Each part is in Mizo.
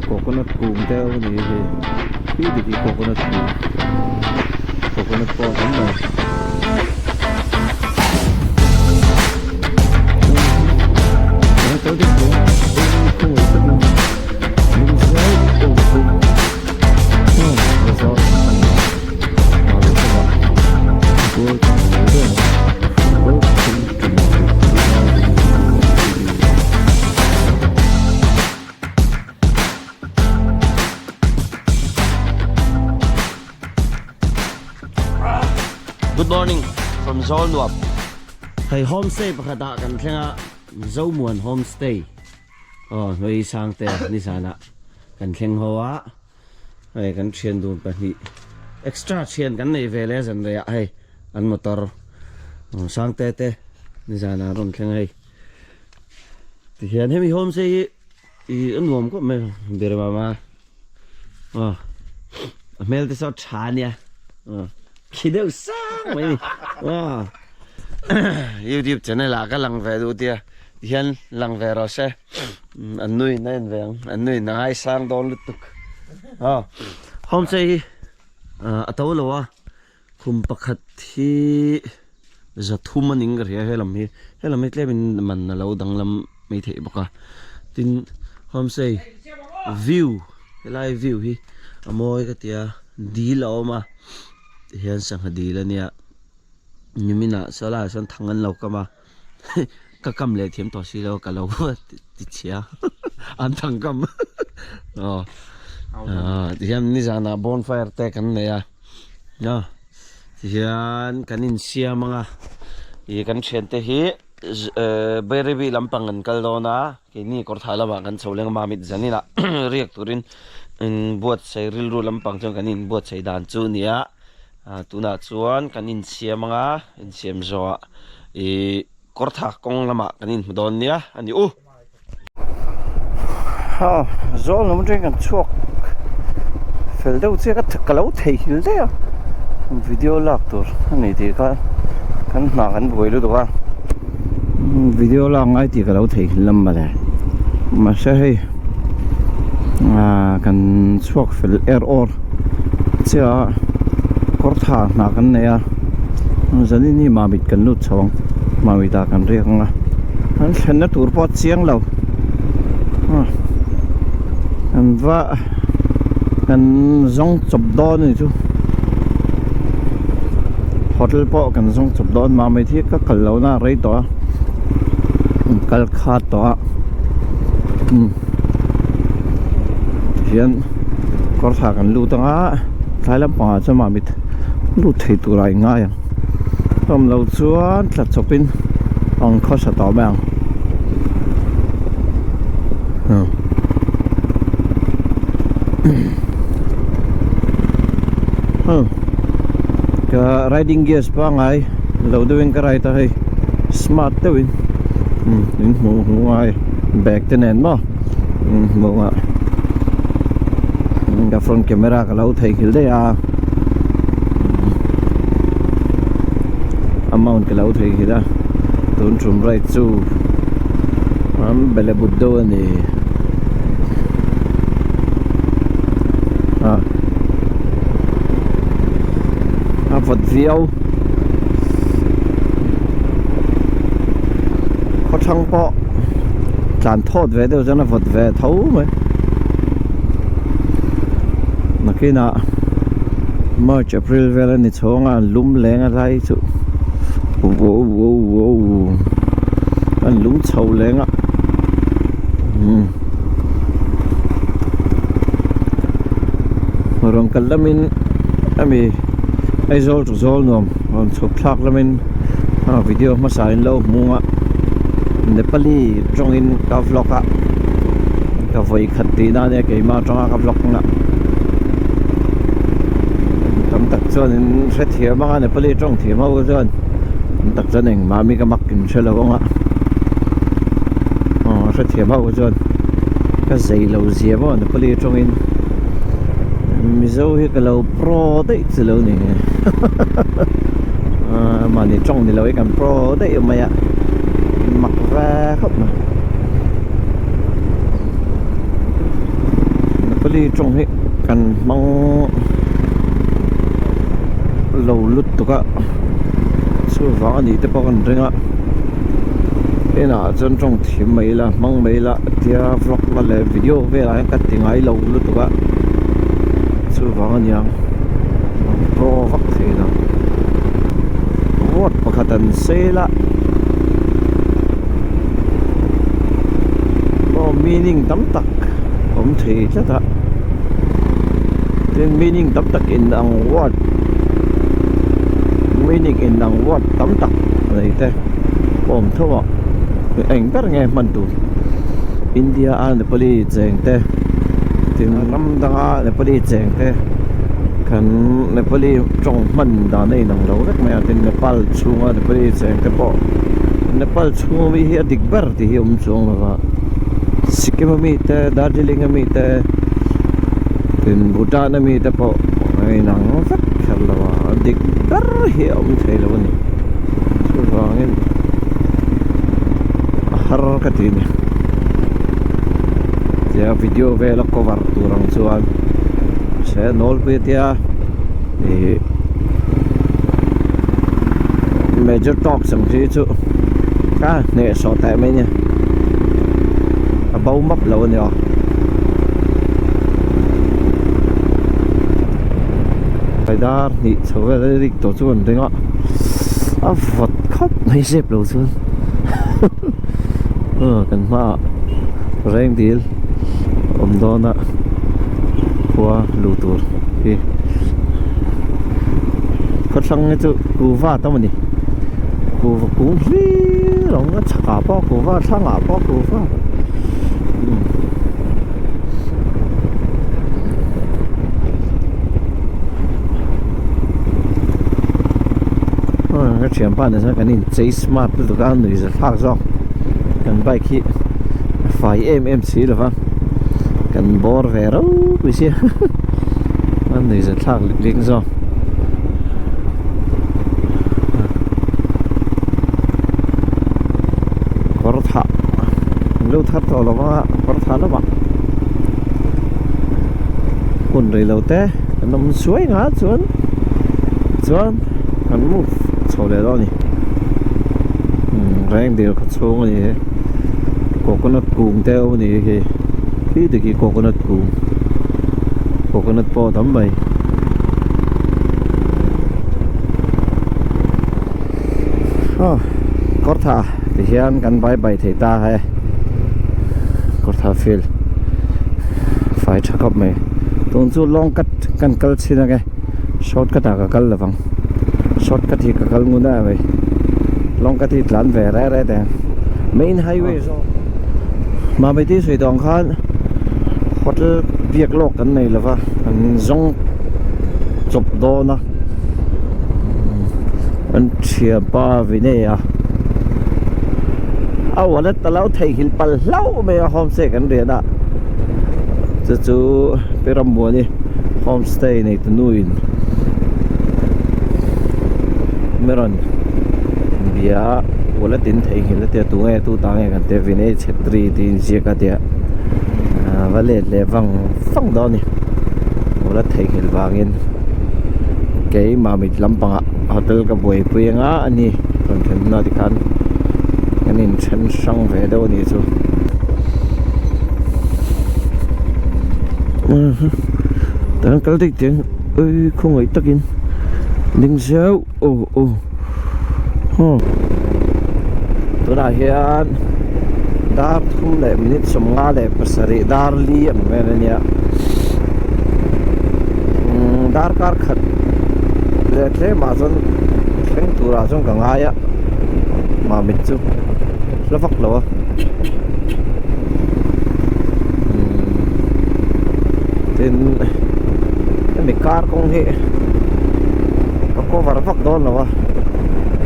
Coconut kung te a ni hei khi te khi coconut kung coconut pawh a tam mai. Good morning from Zawlnuam. Hei homestay pakhat ah kan thleng a Zomuan homestay aw hnuai sang te nizan ah kan thleng ho a hei kan thian dun pahnih extra thian kan nei ve leh zan rei ah hei an motor sangte te nizan ah an rawn thleng a hei. Tihian hemi homestay hi ih a nuam khawp mai ber mama aw a hmel te saw tha ania aw khi deuh sang mai ni aw youtube channel ah ka lang ve duh tia tihian lang ve rawh se an nui na en ve ang an nui na ngaisang dawn lutuk aw homestay hi a to lo a. Khum pakhat hi zathum a ning ka hria helam hi helam hi tlem in man a lo danglam mai theih bawk a tin homestay view helai view hi a mawi ka ti a dil a awm a tihian sangha dil a nia nimin ah saw laiah sawn thang an lo kam a ka kam leh thiam tawh si lo ka lo ti chhia an thang kam aw tihian nizanah bonfire te kan nei a. A tihian kan insiam ang a ih kan thiante hi Bairabi lampang an kal dawn a keini kawrthah lamah kan chho leng a mamit zanin ah riak turin inbuatsaih rilru lampang chuan kan inbuatsaih dan chu a ni a tunah chuan kan insiam ang a insiam zawhah ih kawrthah kawng lamah kan inhmu dawn nia a ni u. Ha zawl lam atangin kan chhuak fel deuh chiah ka ka lo theihnghilh daih a video lak tur a ni tih kha kan hna kan buai lutuk a video lak ngai tih ka lo theihnghilh lam mawle mahse hei ah kan chhuak fel er awr chiah a kawr tha hna kan nei a zanin hi mamit kan lut chho ang mamit ah kan riak ang a. An thlenna tur pawh a chiang lo an va kan zawng chawp dawn a ni chu hotel pawh kan zawng chawp dawn mah mai hi ka kal lohna a rei tawh a kal khat tawh a tihian kawr thla kan lut anga tlai lampangah chuan mamit lut thei turah i ngai ang awm loh chuan tla chawpin. Ang khawsa tawh mai ang ka riding gears pangai lo deuhin ka ride a hei smart deuhin in hmuh hmuh ngai bag te nen maw hmuh a ka front camera ka lo theihnghilh daih a amount ka lo theihnghilh a tun tum ride chu an bele but deuh a ni a a vawt viau khawthlang pawh tlan thawt ve deuh chuan a vawt ve tho mai nakinah March April vel a ni chhawng a an lum leng a lai chu wow wow wow an lum chho leng a umm rawn kal lamin ami Aizawl to Zawlnuam rawn chhuk thlak lamin a video hmasa in lo hmu a Nepali tawngin ka vlog a ka vawi khat tihna ania keimah atanga ka vlog na. Tam tak chuan in hrethiam anga Nepali tawng thiam ho chuan tam tak chuan engmah mi ka mak in hre lo anga aw hrethiam ho chuan ka zei lo zia maw Nepali tawngin Mizo hi ka lo pro daih chu lo ni mahni tawng ni lo hi kan pro daih mai a mak ve khawp mai. Nepali tawng hi kan hmang lo lutuk a chuvang a nih te pawh kan ring a inah chuan tawng thim mai ila hmang mai ila tia vlog na leh video velah hian ka ti ngai lo lutuk a chuvang a niang pro vak thei lo road pakhat an sel a aw meaning tam tak awm thei tlat a tin meaning tam tak in ang word meaning in ang word tam tak a nei te pawh awm tho a eng ber nge hman tur India a Nepali cheng te tin ram danga Nepali cheng te kan Nepali tawng hman dan a inang lo vek mai a tin Nepal chhunga Nepali cheng te pawh Nepal chhunga mi hi a dik ber tih hi a awm chuang lo va Sikkim a mi te Darjeeling a mi te tin Bhutan a mi te pawh a inang vek kher lo a a dik ber hi a awm thei lo a ni chuvangin a har ka ti a ni tia video vela cover tur ang chuan se nawlpui tia ih major talks ang hi chu a hnehsawh teh mai nia a bo map lo a ni aw. Dar hnih chho vel a rik tawh chu an ring a a vawt khawp mai zep lo chuan kan hmaah reng dil awm dawn a khua luh tur hi khawthlang hi chu kuhva tam a ni kuhva kung hlir a awm a chhakah pawh kuhva thlangah pawh kuhva Ka thianpa nen chuan kan inchei smart lutuk a nuih za thlak zawk kan bike hi a fai em em si lo va kan bawr ve ropui sia a nuih za thlak lik lik zawk. Kawr thah an lo thar tawh lo a kawr thah lamah hun rei lo te an awm suai nga chuan chuan kan move chho leh dawn a ni reng dil khaw chhung a ni e coconut kung te a awm a ni khi khi te khi coconut kung coconut pawh a tam mai. Aw kawrtha ti hian kan bye bye thei ta he kawrtha field fai tha khawp mai tun chu long cut kan kal chhin ang e short cut ah ka kal lovang short cut hi ka kal ngun a mai long cut hi tlan ve reh reh teh ang main highway zawk mahni tih sawi tawh ang khan hotel biak lawk kan nei lova an zawng chawp dawn a. An thianpa Vinay a a wallet a lo theihnghilh palh hlauh mai a homestay kan rian a chu chu Pi Rammuani homestay neitu nuin Meron bia a wallet in theihnghilh a tia tunge tu ta nge kan tia Vinay Chhetri tiin ziak a tia va let leh vang vang dawn a ni wallet theihnghilh vangin. Keimah mit lampangah hotel ka buaipui anga a ni rawn then huna tikhan kan inthen hrang ve deuh a nih chu tan kal daih teh ang ui khawngaih takin ding zeuh aw aw aw tunah hian dar thum leh minute 57 dar li ang vel a nia umm darkar khat leh tlemah chuan thleng turah chuan ka ngai a mamit chu hla vak lo a umm tin hemi car kawng hi ka cover vak dawn lo a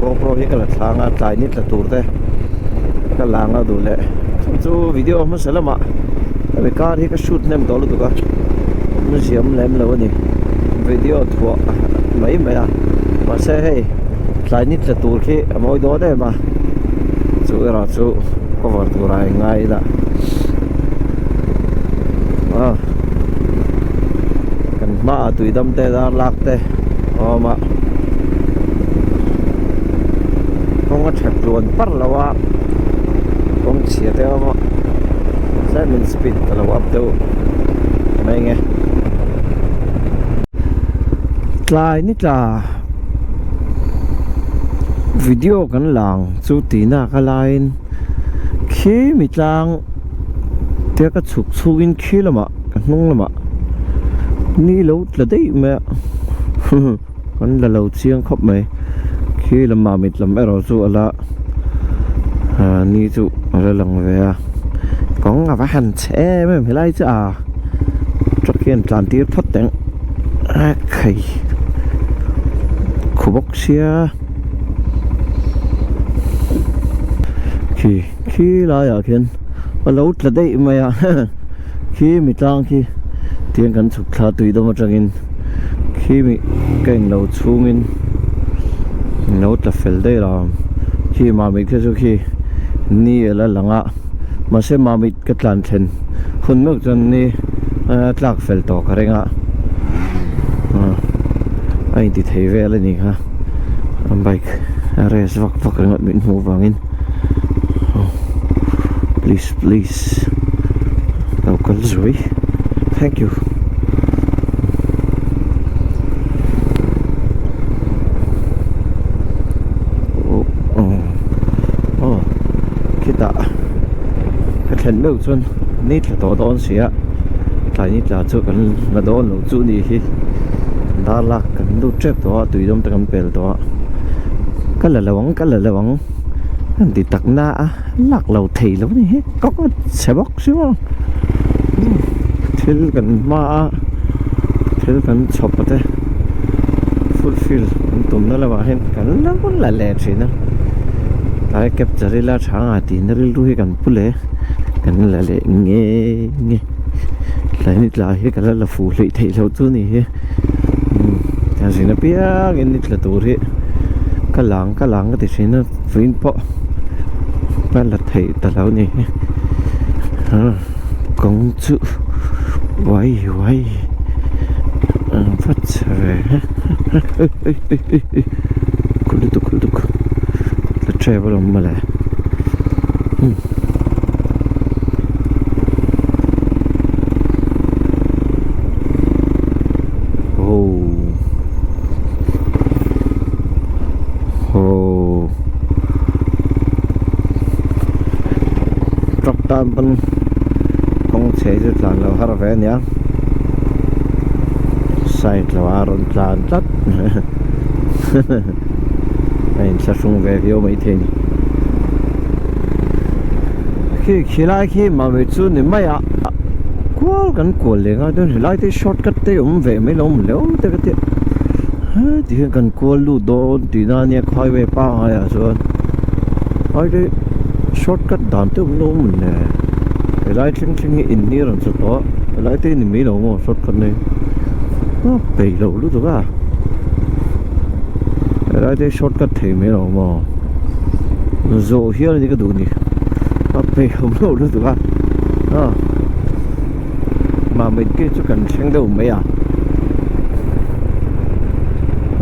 GoPro hi ka la thlang a tlai ni tla tur te ka lang a duh leh chu video hmasa lamah hemi car hi ka shoot hnem tawh lutuk a awm ziam lem lo a ni video thuah mai mai a mahse hei tlai ni tla tur khi a mawi dawn em a chu erawh chu cover tur ah i ngai ila. Hmaah tuidam te dar lak te a awm a, kawng a that tluan par lo a, kawng chhia te a awm a, tlemin speed a lo up deuh mai nge. Tlai ni tla video kan lang chu tihna ka laiin khi mi tlang tia ka chhuk chhungin khi lamah ka hnung lamah ni lo tla daih mai a kan la lo chiang khawp mai khi lamah mit lam erawh chu a la ah ni chu a la lang ve a kawng a va han chhe em em helai chu a truck hian tlan tir phawt teh ang a khai khu bawk sia khi khi laiah khian a lo tla daih mai a. Khi mi tlang khi tiang kan chhuk thla tui dawm atangin khi mi ka englo chhungin lo tla fel daih lo ang khi mamit kha chu khi ni a la lang a mahse mamit ka tlan thlen hun meuh chuan ni a tlak fel tawh ka ring a a inti thei vel a ni kha a bike a race vak vak ringawt min hmuh vangin please please lo kal zuai thank you oh oh oh khitah ka thlen meuh chuan ni tla tawh dawn si a tlai ni tla chu kan la dawn lo chu ni hi dar lak kan lut tep tawh a tui dawm te kan pel tawh a ka la lo ang ka la lo ang an ti tak na a. Lak lo thei lo ni hi kawng a chhe bawk si maw thil kan hma a thil kan chhawp a te fulfill kan tumna lamah hian kan la la leh thin a tlai capture ila tha nga tihna rilru hi kan pu leh kan la leh nge nge tlai ni tla hi ka la la fuh hleih theih loh chu ni hi a zin apiangin ni tla tur hi ka lang ka lang ka ti thin a. Vawiin pawh a la theih ta lo ni kawng chu uai uai ang vat ve khu lutuk khu lutuk la tep alawm mawle oh. Aw truck tan pawn kawng chhe chu tlan lo har ve ania side lo a rawn tlan tlat a inthlahrung ve viau maithei a ni khi khilai khi mami chu ni mai a kual kan kual leh ngai dawn helai te shortcut te awm ve mai lo awm leu te ka tia heti hian kan kual lut dawn tih na ania highway pangai ah chuan highway shortcut dan te awm lo awm le helai thleng thleng hi in hi a rawn sa tawh a helai te hi ni mai lo maw shortcut na hi a peih loh lutuk a helai te hi shortcut thei mai lo maw zawh hial a ni ka duh ni a peih awm loh lutuk a aw. Mamit te chu kan thleng deuh mai a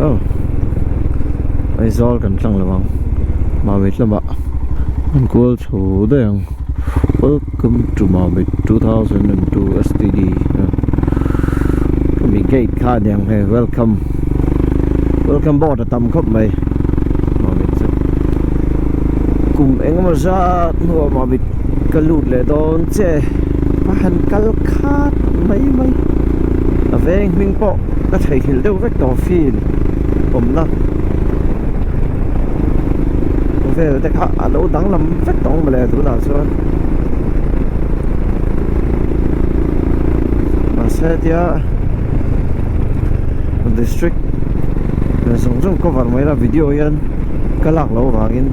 aw Aizawl kan tlang lo ang Mamit lamah an kual chho daih ang welcome to Mamit 2002 S_T_D khami gate kha a niang hei welcome welcome board a tam khawp mai Mamit chu kum engemaw zat hnuah Mamit ka lut leh dawn che a han kal khat mai mai a veng hming pawh ka theihnghilh deuh vek tawh field awmna vel te kha a lo danglam vek tawh ang mawle tunah chuan mahse tia district zawng zawng cover mai la video hian ka lak loh avangin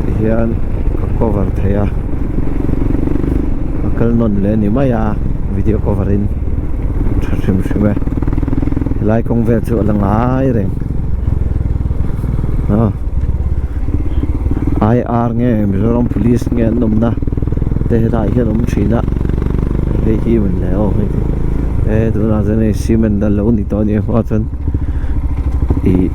tihian ka cover thei a ka kal nawn leh a ni mai a video cover in tha hrim hrim e helai kawng vel chu a la ngai reng a I_R nge Mizoram police nge an awmna te helaiah hian a awm thin a hei hi a ni leh aw hei hi. E tunah chuan hei cement a lo ni tawh a nih hma chuan ih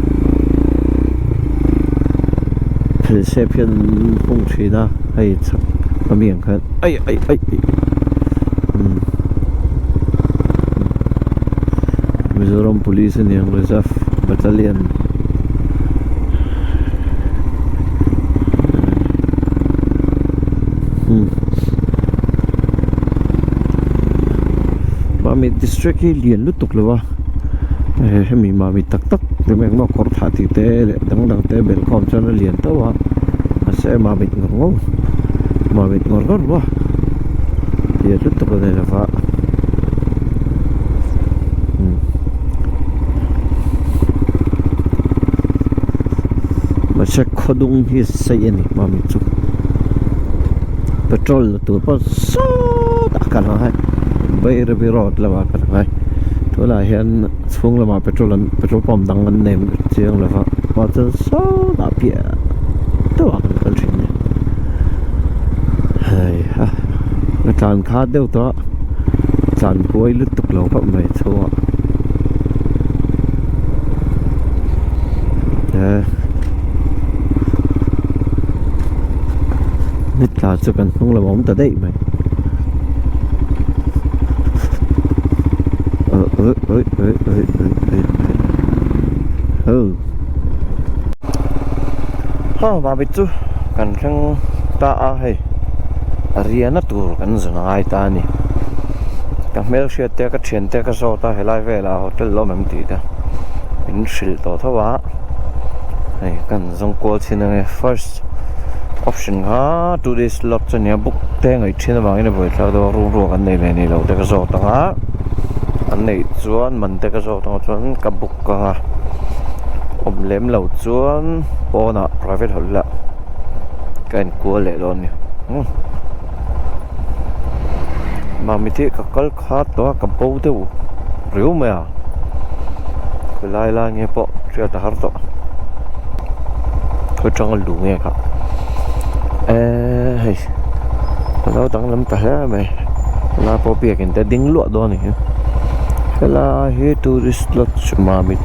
phel shape hian an hung thin a hei chhak ami ang khan ai ai ai umm Mizoram police a niang reserve battalion. Mami district hi lian lutuk lo a hemi mami tak tak te mai engmaw kawr thah tih te leh dang dang te belh khawm chuan a lian tho a mahse mamit ngawr ngawr mamit ngawr ngawr maw lian lutuk a ni lo va mahse khawdung hi sei a ni mami chu petrol la tur pawh sawtah kal ang hai Bairabi road lamah kal ang hai tunah hian chhung lamah petrol an petrol pump dang an nei chiang lo va mahse chuan sawtah piah deuhah kan kal thin a ni hei ha ka tlan khat deuh tawh a tlan huai lutuk lo khawp mai chhungah eh. Ni tla chu kan hnung lam a awm ta daih mai ha mami chu kan thleng ta a hei a riahna tur kan zun a ngai ta a ni ka hmelhriat te ka thian te ka zawt a helai velah hotel la awm em tih te min hrilh tawh tho a hei kan zawng kual chhin ange first option kha tourist lodge ania book te ngaih thin avangin a buaithlak deuh a room ruak an nei ve nei lo te ka zawt ang a an neih chuan man te ka zawt ang chuan ka book ang a awm lem lo chuan pawnah private hotel ah ka enkual leh dawn a ni mami te ka kal kha tawh a ka bo deuh riau mai a khawilai lai nge pawh hriat a har tawh khawi tanga lu nge kha eee hei a lo danglam ta hle mai helai pawh biakin te ding luah dawn a ni hi helai hi tourist lodge mamit.